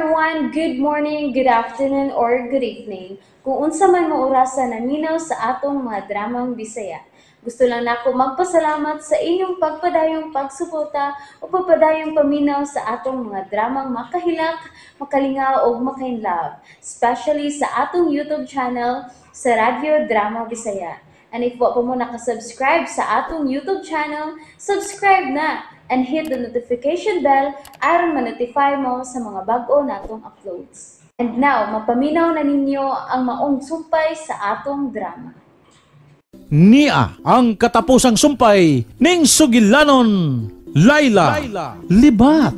Everyone! Good morning, good afternoon, or good evening. Kung unsa man mo orasa naminaw sa atong mga dramang Bisaya. Gusto lang nako magpasalamat sa inyong pagpadayong pagsuporta o pagpadayong paminaw sa atong mga dramang makahilak, makalingaw o makainlove, especially sa atong YouTube channel sa Radyo Drama Bisaya. And if wa pa mo nakasubscribe sa atong YouTube channel, subscribe na and hit the notification bell aron ma-notify mo sa mga bag-o natong uploads. And now, mapaminaw na ninyo ang maong sumpay sa atong drama. Nia ang katapusang sumpay ning sugilanon Laila, Libat.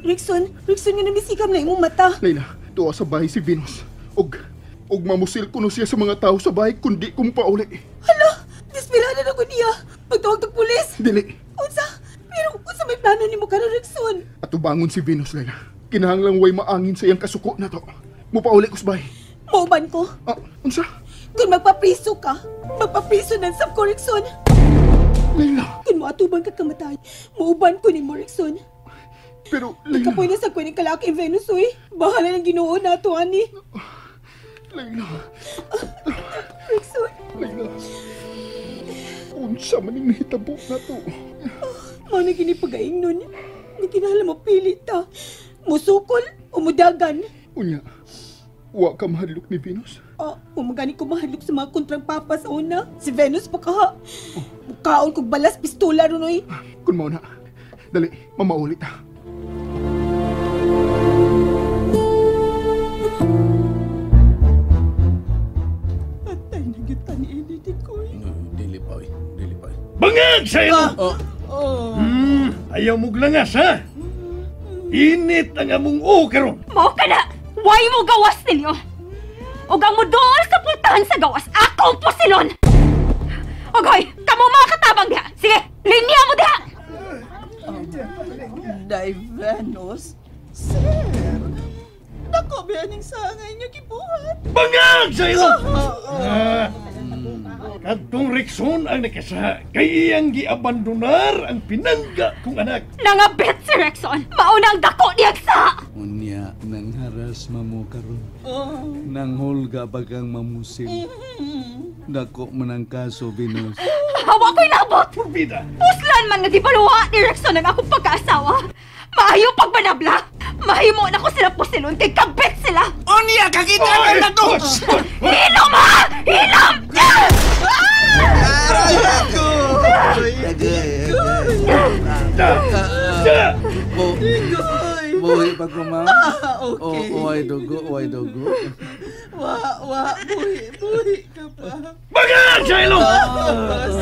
Rickson, Rickson, nga namisikam na imong mata. Laila, tuwa sa bahay si Venus. Og mamusil kuno siya sa mga tao sa bahay kundi kong pauli. Hala, desperada na ko niya. Pagtawag ng pulis. Dili. Unsa? Pero unsa may plano nimo karon, Rickson? Atubangon si Venus, Laila. Kinahanglang way maangin sa iyang kasuko na to. Mupauli ko sa bahay. Mauban ko. Ah, unsa? Kung magpapriso ka, magpapriso ng sab ko, Rickson. Laila. Kung moatubang ka kamatay, mauban ko nimo, Rickson. Pero, Laila. Kapoy na sa ko ng kalaki, Venus, uy. Bahala ng Ginoo nato, ani. Laila. Rickson. Laila. Unsa man ning nahitabo na to? Mao na gini pagaing nun. Hindi kinahanglan mo pilit ta. Musukol o mudagan. Unya, wa ka mahadlok ni Venus? Oh, umagani ko mahadlok sa mga kontrang papa sa una. Si Venus pa kaha. Mukaon kog balas pistola ron, oy. Kun mao na, dali, mamaulit ta. Patay na gyud ta ni Eli, Dikoy. Dili pa, oy. Dili pa. Bangag sa ilo! Ayaw mo glangas, ha? Init ang among o karon. Mao ka na! Why mo gawas ninyo? Og ang mudool sa pultahan sa gawas, akong pusilon! Ogoy, kamo mga katabang diha! Sige, linya mo diha! Day Venus, sir! Dako ba ning sangay niya gibuhat? Bangag sa ilo! Kadtong Rickson ang nakasaha, kay iyang giabandonar ang pinangga kong anak. Nangabit si Rickson! Mauna ang dako niyang sa! Unya, nangharas mamo karon. Nanghulga ba kang mamusil? Dako man ang kaso, Venus. Hawa ko'y labot! Purbida! Puslan man nga di paluwa ni Rickson ang akong pagkaasawa! Maayo pagmanabla! Mahimo na ko sila pusilon kay kabit sila! Unya, kakita ka na to! Hilom ha! Hilom! Buhi pa ko, ma'am. Okay. Uway dugo, uway dugo. Wa, buhi ka pa. Bangag sa ilo!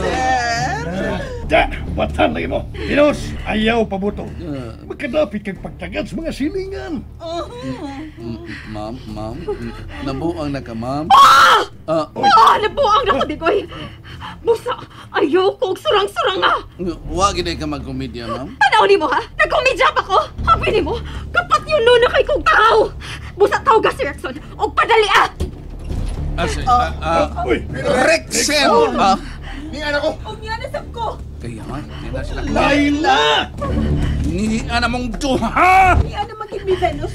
Sir! Da, batan lagi mo. Venus, ayaw pabuto. Makadapit kang pagtagad sa mga silingan. Ma'am, ma'am, nabuang na ka, ma'am. Nabuang na ko, Digoy. Busa, ayaw ko og surang-surang nga. Wa gid ka magkomedya, ma'am. Tanaw ni mo, ha? Nagkomedya pa ko. Habi ni mo, kapat yun nun na kay kong tao. Busa, tawag si Rickson. Og padali, ah! Uy, Rickson! Ni anak ko! Unya na sab ko! Kaya nga, na sila. Laila! Ni ana mong duha! Ni ana maging mi Venus.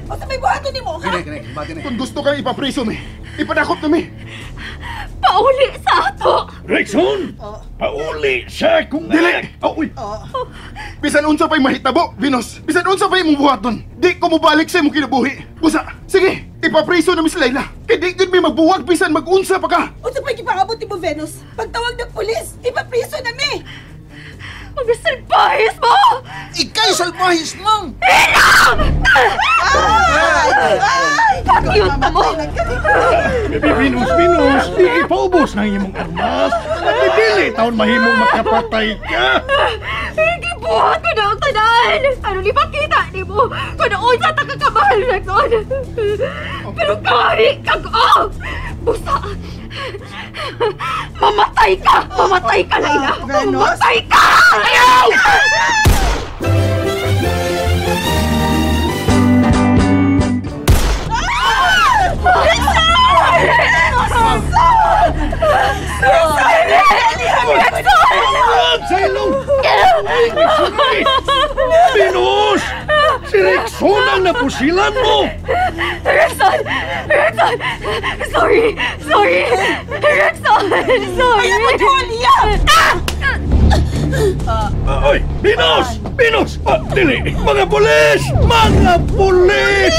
O sa may buhaton nimo, ha? Kini, kini, Kung gusto kang ipapriso mi, ipadakop na mi. Pauli sa ato! Rickson! Pauli sa akong Dili! anak! Oh, uy! Bisan unsa pa'y mahitabo, Venus. Bisan unsa pa'y imong buhaton. Di ko mobalik sa imong kinabuhi. Busa, sige, ipapriso na mi si Laila. Kay di gud mi magbuwag bisan mag-unsa pa ka. Unsa pa'y gipaabot nimo, Venus? Pagtawag ng pulis, ipapriso na mi! Mga salbahis mo! Ika'y salbahis, ma'am! Hilom! Pakyut na mo! Venus, Venus, di ipaubos ng imong armas. Nagdili taon mahimong makapatay ka. Gibuhat ko na ang tanan! Ano ni pakita ni mo? Kung unsa ta ka kamahal, Rickson! Pero kahit kag oh! Busa! Mamatay ka! Mamatay ka, Laila! Mamatay ka! Ayaw! Bangag sa ilo! Venus! Si Rexon ang napusilan mo! Rexon! Rexon! Sorry! Sorry! Rexon! Sorry! Ayaw mo, Julia! Oy! Venus! Venus! Dili! Mga pulis! Mga pulis!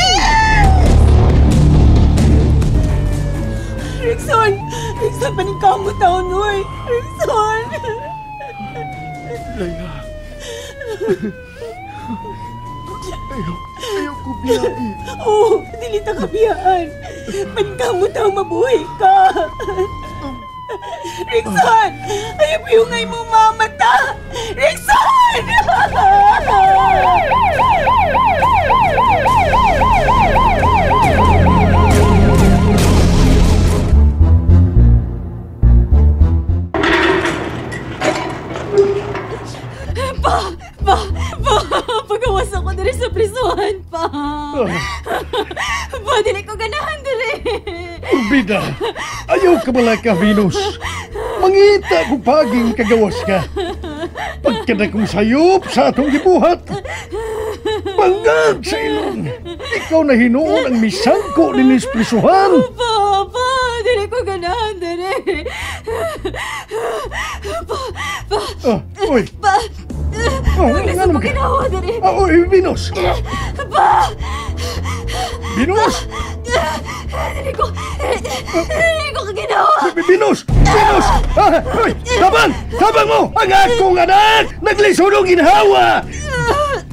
Rexon! Rexon, paningkamot taon, oy! Rexon! Layla. Ayaw ko biyaan. Oo, dili ta kabiyaan. Paningkamot taon, mabuhi ka. Rexon! Ayaw pa yung ngay mong mamata! Rexon! Pa! Pa! Pa! Pagawas ako diri sa prisuhan, pa! Pa, dili ko ganahan diri! Urbida! Ayaw ka bala ka, Venus! Mangita kung paging kagawas ka. Pagkada kong sayop sa atong gibuhat. Bangag sa ilong! Ikaw na hinuon ang misangko dinis prisuhan! Pa! Pa! Dili ko ganahan diri! Pa! Pa! Oy! Pa! Oh, Gusto ano ko ginawa diri! Oy, Venus! Pa! Venus! Dili ko ginawa! Venus! Venus! Oy! Tabang! Tabang mo! Ang akong anak! Naglisod og ginhawa!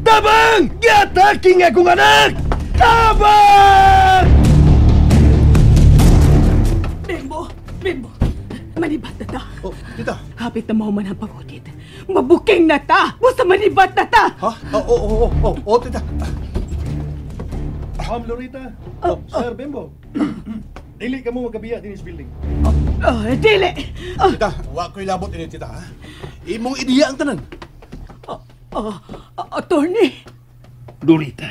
Tabang! Giataking akong anak! Tabang! Bimbo! Bimbo! Manibat na ta! Oh, tita. Hapit na mahuman ang pag-udit. Mabuking na ta! Basta manibat na ta! Ha? Oo, tita. Ma'am Lorita, Sir Bimbo, dili ka mo magkabiya din is building. Dili! Tita, wa ko'y labot ini, tita, ha? Imong ideya ang tanan. Attorney! Lorita,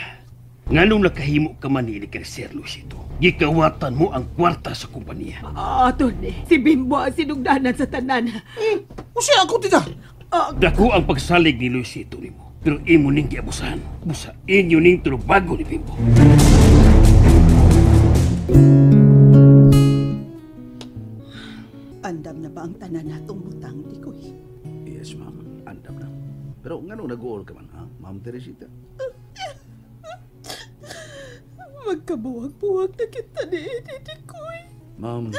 nganong nakahimo ka man ni kay Sir Luisito? Gikawatan mo ang kwarta sa kumpanya. Attorney, si Bimbo ang sinugdanan sa tanan. Usiya ako, tita. Dako ang pagsalig ni Luisito nimo, pero imo ning giabusahan. Busa inyo ning trubago ni Bimbo. Andam na ba ang tanan natong butang, Dikoy? Yes, ma'am. Andam na. Pero nganong nag-uol ka man, ha? Ma'am Teresita? Magkabuwag-buwag na kita ni Dikoy. Ma'am,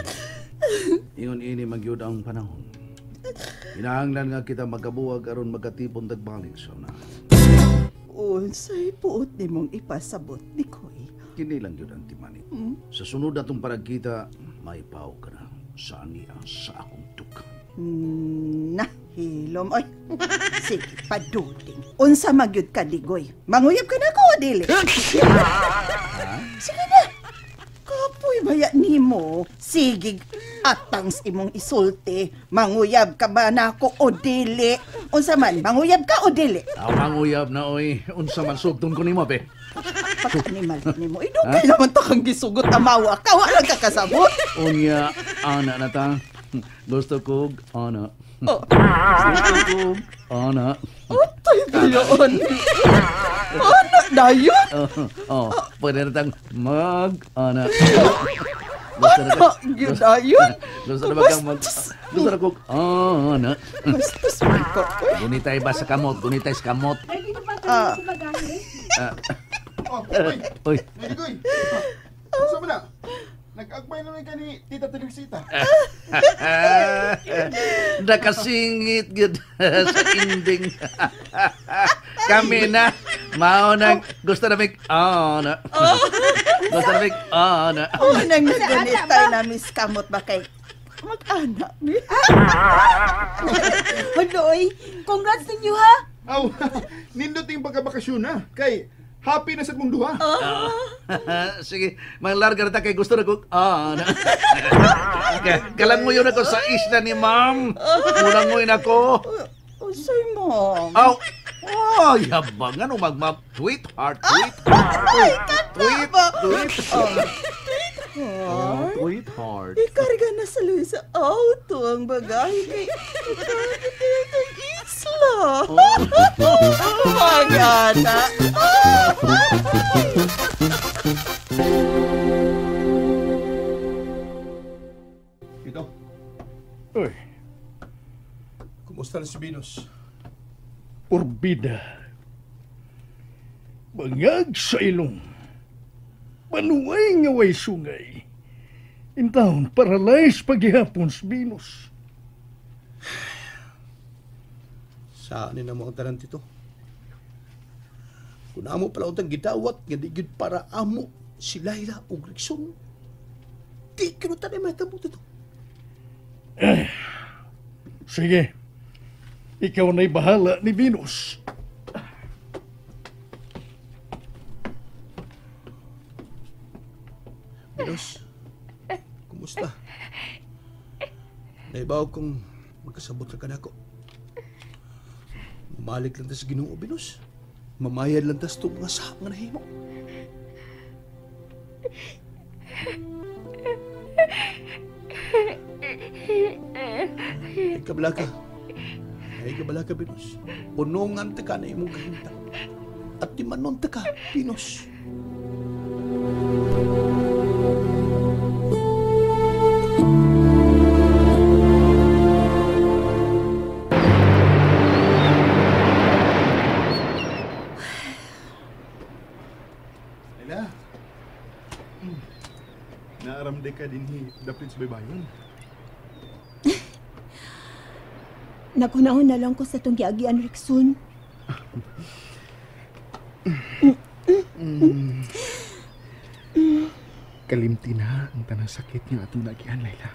ingon ini magyud ang panahon. Hinahanglan nga kita magkabuwag aron magkatipon tagbalik sa una. Unsay puot nimong ipasabot, Dikoy? Kini lang yun ang timani. Sa sunod natong paragkita, may pao ka na sa aniya sa akong tukan. Na, hilom. Oy, sige, paduting. Unsa magyud ka, Digoy? Manguyab ka na ko, dili? Sige na. Kapoy baya nimo. Sige, atangs imong isulti. Manguyab ka ba nako o dili? Unsa man, manguyab ka o dili? Aw, manguyab na, oy. Unsa man sugton ko nimo, be? Pagka-animal nimo. Idugay naman to kang gisugot amawa ka. Wala ka kasabot. Unya, ana na ta. Gusto kog ana. Oh. Gusto kog ana. Otoy, dayon. Ana, dayon? Oh, pwede na tang mag-ana. Ana, yun dayon. Gusto na ba kang mag... Gusto na kog ana. Bastos man ko. Gunitay ba sa kamot? Gunitay sa kamot. Ah. Oh, oy. Oy. Nadigoy. Saan ba na? Nag-agmay naman ka ni Tita Teresita. Nakasingit gud sa ending. Kami na. Mao nang gusto na mig ana. Gusto na mig ana. Oh, nang nagunitay na miss kamot ba kay mag-anak ni. Hoy, congrats ninyo ha! Aw, nindot yung pagkabakasyon na. Kay happy na sa mong duha. Sige, manglarga na ta kay gusto na ko. Ana. Kalangoy ako sa isla ni ma'am. Mulangoy na ko. Usay mo. Aw, oh, yabang ano magmap tweet heart tweet heart tweet tweet Oh, tweet heart. Ikarga na sa Luisa auto ang bagahe kay ikarga ang isla. Magana. Ito. Uy. Kumusta na si Venus? Orbida. Bangag sa ilong. Panuay nga way sungay. Intawon, paralyzed paghihapon sa Venus. Saan ni na mo ang tanan, Tito? Kung amo pala utang gidawat, nga di gyud para amo si Laila ug Rickson. Di kino tanay mahitabo, Tito. Eh, sige. Ikaw na'y bahala ni Venus. Venus, kumusta? Naibaw kong magkasabot ra ka nako. Mamalik lang ta sa Ginoo, Venus. Mamayad lang ta sa itong mga sahap nga nahimo. Ay kabala ka. Ay kabala ka, Venus. Punungan ta ka na imong kahimtang. At timanon ta ka, Venus. Laila. Naaramde ka din hi dapit sa baybayon. Nagunahon na lang ko sa itong giagian, Rickson. Kalimti na ang tanang sakit nga atong nagian, Laila.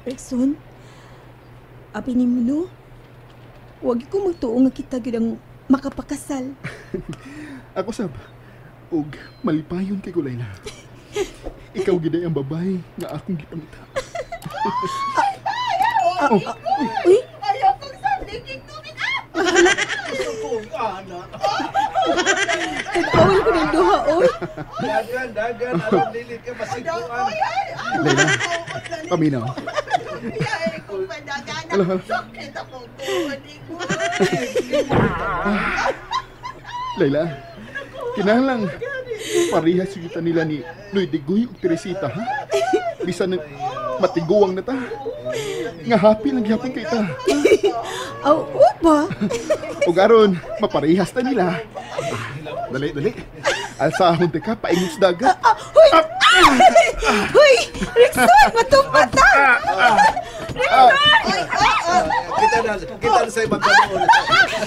Rickson, abi ni mo, no? Huwag ko magtuo nga kita gyud ang makapakasal. Ako sab, og malipayon kay ko, Laila. Ikaw gid ang babae nga akong gipangita. Oh. Uy! Ayaw kong sabligig tubig! Tadawin ko ng duha, oy! Dagan, dagan, alam dili ka masiguan. Laila, paminaw. Ay, kung padagana, Hala, hala. sakit akong tuhod ko. Laila, kinahanglang parehas kita nila ni Noy Digoy ug Teresita, ha? Bisan matiguang na ta. Nga happy lang gyapon kay ta. Aw, o ba? Ug aron maparehas ta nila. Dali, dali. Alsahon te ka paingon sa dagat. Huy! Huy! Rickson, matumba ta! Kita na sa ibang kanoon.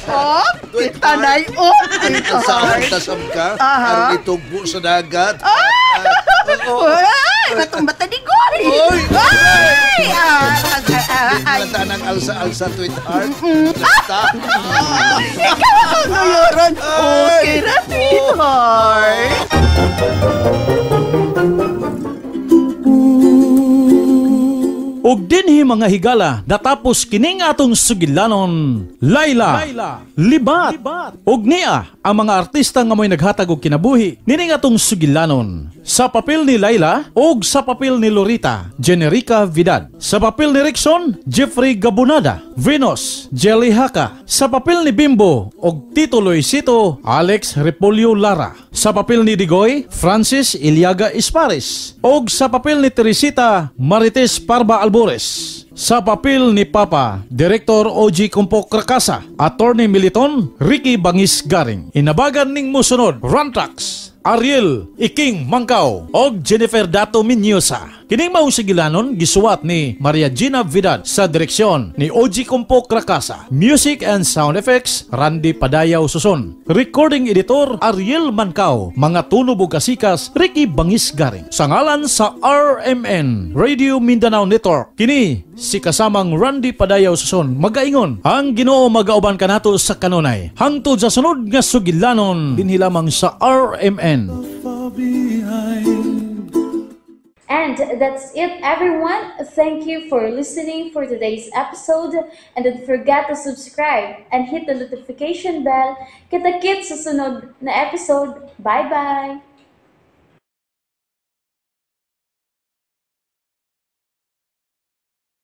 Oh, kita na oh, kita. Alsahon tasam ka, aron itugbo sa dagat. Ay, matumba ta di Goy. Oy! Ay! Ay! Hindi na ng alsa-alsa, sweetheart. Basta. Ikaw ang ngayon. Okay ra, sweetheart. Ug dinhi mga higala, natapos kining atong sugilanon, Laila, Libat. Ug niya ang mga artista nga mo'y naghatag og kinabuhi nining atong sugilanon. Sa papel ni Laila ug sa papel ni Lorita, Generica Vidad. Sa papel ni Rickson, Jeffrey Gabunada. Venus, Jelly Haka. Sa papel ni Bimbo ug Tito Luisito, Alex Repolyo Lara. Sa papel ni Digoy, Francis Iliaga Ispares. Og sa papel ni Teresita, Marites Parba Albores. Sa papel ni Papa, Director OG Kumpok Rakasa, Attorney Militon, Ricky Bangis Garing. Inabagan ning musunod, Rantrax, Ariel Iking Mangkaw og Jennifer Dato Minyosa. Kining maong sigilanon gisuwat ni Maria Gina Vidad sa direksyon ni OG Kumpok Rakasa. Music and sound effects Randy Padayaw Suson. Recording editor Ariel Mancao. Mga tunob ug kasikas Ricky Bangis Garing. Sa ngalan sa RMN Radio Mindanao Network. Kini si kasamang Randy Padayaw Suson magaingon ang Ginoo magauban kanato sa kanunay. Hangtod sa sunod nga sugilanon dinhi lamang sa RMN. And that's it, everyone. Thank you for listening for today's episode. And don't forget to subscribe and hit the notification bell. Kita-kits sa sunod na episode. Bye-bye!